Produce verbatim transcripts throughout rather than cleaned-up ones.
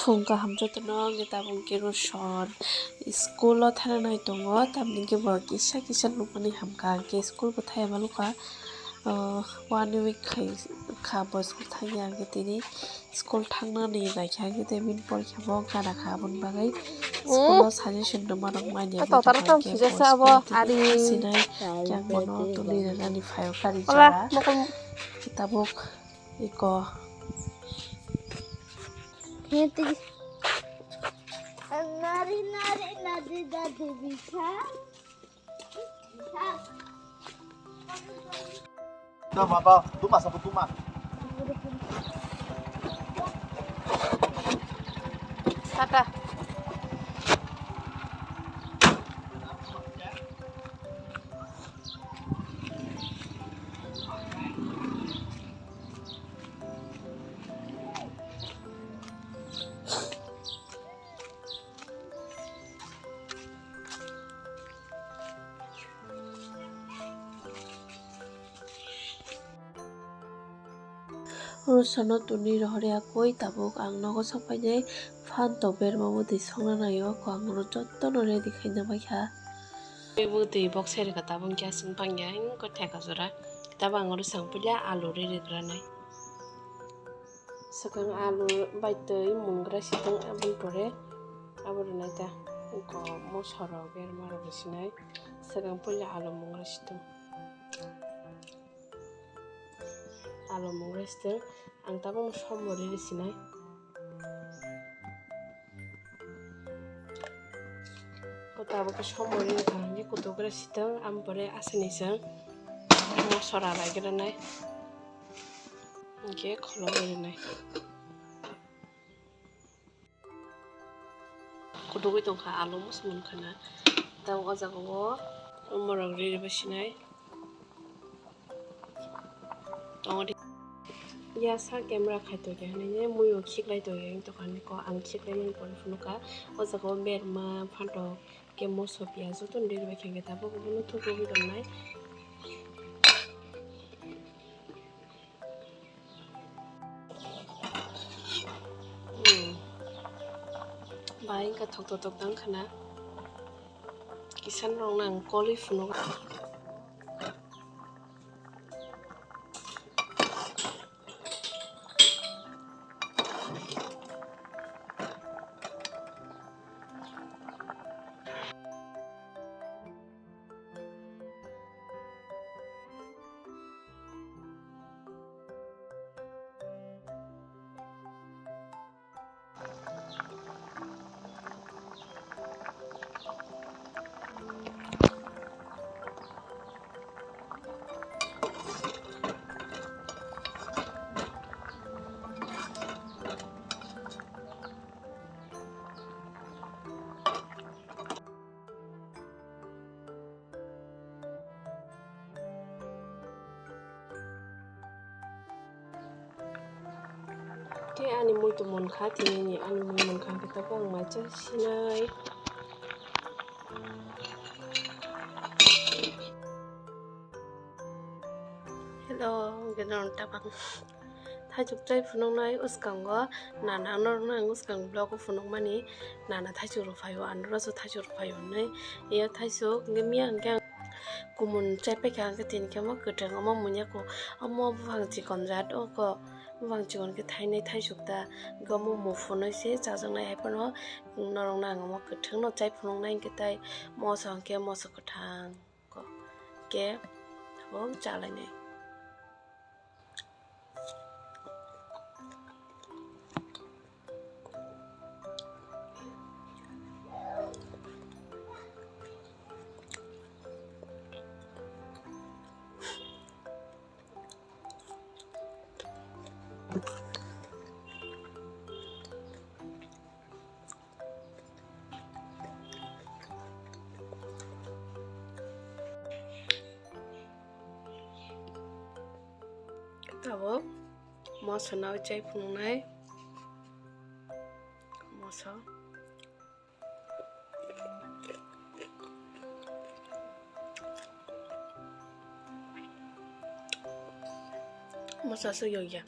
Phung kaham jotono hwnkhe tabuk hwnkhe rw son school o thana nai tongo, tamni hwnkhe bo kisa kisa nukmani hamkha, hwnkhe school bo thaya mano kha, ah, one week khai kha bo school thangya, hwnkhe tini school thangnani naikha, hwnkhe tei bini porikha bo gana kha, aboni bagwi school o suggestion rwma rok manya. Totaro tong sijak sa abo ari sinai kyak bono tuli rwnani phaio kari jora tabuk. Iko. Nari, nari, nadi, dadi, bisa. Bisa. Tuma, ba, tuma, sabu tuma. Tata. Oro sono tuni rohorya koi tabuk ang nogo sokpainai phan tok berma bwtwi songna naio, ko ang oro jotono ready khaina baikha. Bwtwi bok serika tabuk khe aswk bangya, hingkhe theka jora tabuk ang oro swng puila alu ri rwgranai. Swkang alu bai twi mungra sitwng, aboni pore abo rwnai ta. Wngkha mosarok bermarok rw sinai. Swkang puila alu mungra sitwng. Alu mungra sitwng. Ang tabukno somori rw sinai. O tabuk khe somori wngkha, hwnkhe kutugra sitwng, aboni pore aswk ni chwng mosora raigra nai, hwnkhe kholobwi rwnai. Kutugwi tongkha, alu musu munkha na, tei o jaga o morok riri bai sinai. Tongo de. Ya sa camera khai tongya hinwi mui o khiklai tongya wng tongkha niko, ang khiklai mani pore phunukha. O jaga o berma phantok khe moso piyaj jotono riri bai khe tabuk bono thugwi tongnai. Hmm. Bai wngkha thok thok thok tang khana. Kisan rok nang koli phunuk. Tei ani mui tong mankha, tini ani mui mankha, hwnkhe tabuk ang mai cha sinai. Hello, hwnkhe norok tabang. Thaichuk chai phunuknai bwskango, nana norokno ang bwskang vlog o phunukmani, nana thaichuk rw phaio, ang norokso thaichuk rw phaio hinwi. Iya thaichuk hwnkhe miya hwnkhe ang kumun chai paikha, hwnkhe tini khe omo kwthwng, omo munya ko, omo buphang chikon jat, oko buphang chikon khe thainai thaichuk ta, hwnkhe omo muphunwi se chajaknai, haiphano norokno ang omo kwthwngno chai phunuknai, hwnkhe tai moso hwnkhe moso kwthang. Ko khe abo chalainai. Tabuk moso nai chai phunuknai moso. Moso aswk yokya.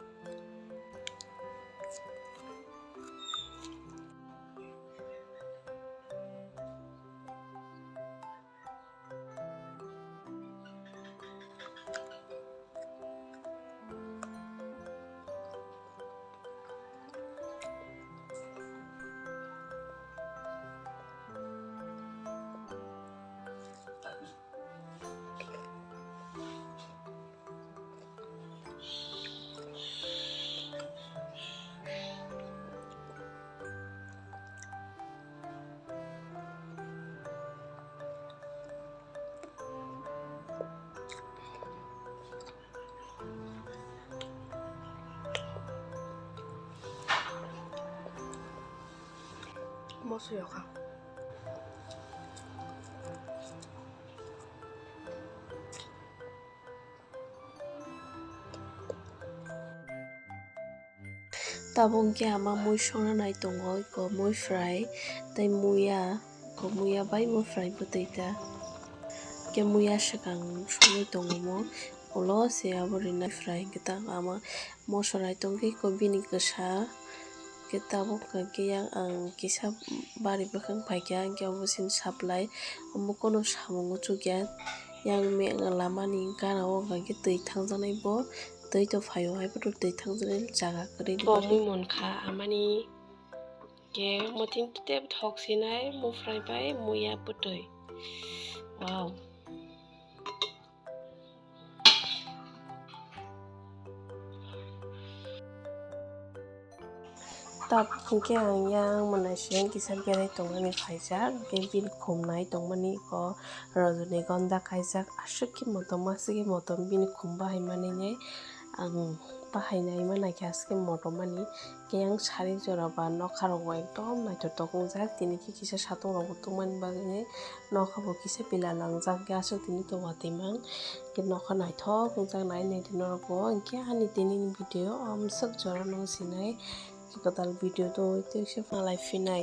Moso yokha. Tabuk hwnkhe ama mui songna nai tongo, iko mui fry tei muya, iko muya bai mui fry bwtwi ta. Hwnkhe muya swkang songwi tongo mo, ulo se abo rinai fry hwnkhe ta ama moso nai tongkhe iko bini kwsa. Hwnkhe tabuk hwnkhe yang ang kisa bari bwkhak phaikha, hwnkhe obo chini supply, omo kono samung o chukya. Yang me lamani gana o hwnkhe twi thangjaknai bo, twi to phaio hai boto twi thangjaknai jaga kwrwi. Bo mui mon kha amani ke motin tep thok sinai mufrai bai muya bwtwi. Wow. Tabuk hwnkhe ang yang mwnai siyang kisa berai tongmani phaijak, hwnkhe bini khumnai tongmani iko rajoni gonda kaijak, aswk khe motom aswk khe motom bini khum bahai manwi nai ang bahai nai ma naikhe aswk khe motom mani. Hwnkhe yang sari jora ba nokha rok bo ekdom naithotok wngjak, tini khe kisa satung rok bo tongmani bagwi nai nokha bo kisa pila langjak, hwnkhe aswk tini to watwi mang. Hwnkhe nokha naithok wngjak nai naidi norok bo. Hwnkhe ani tini ni video o amswk jora no sinai. Kwtal video tongwi twi se phalai phinai.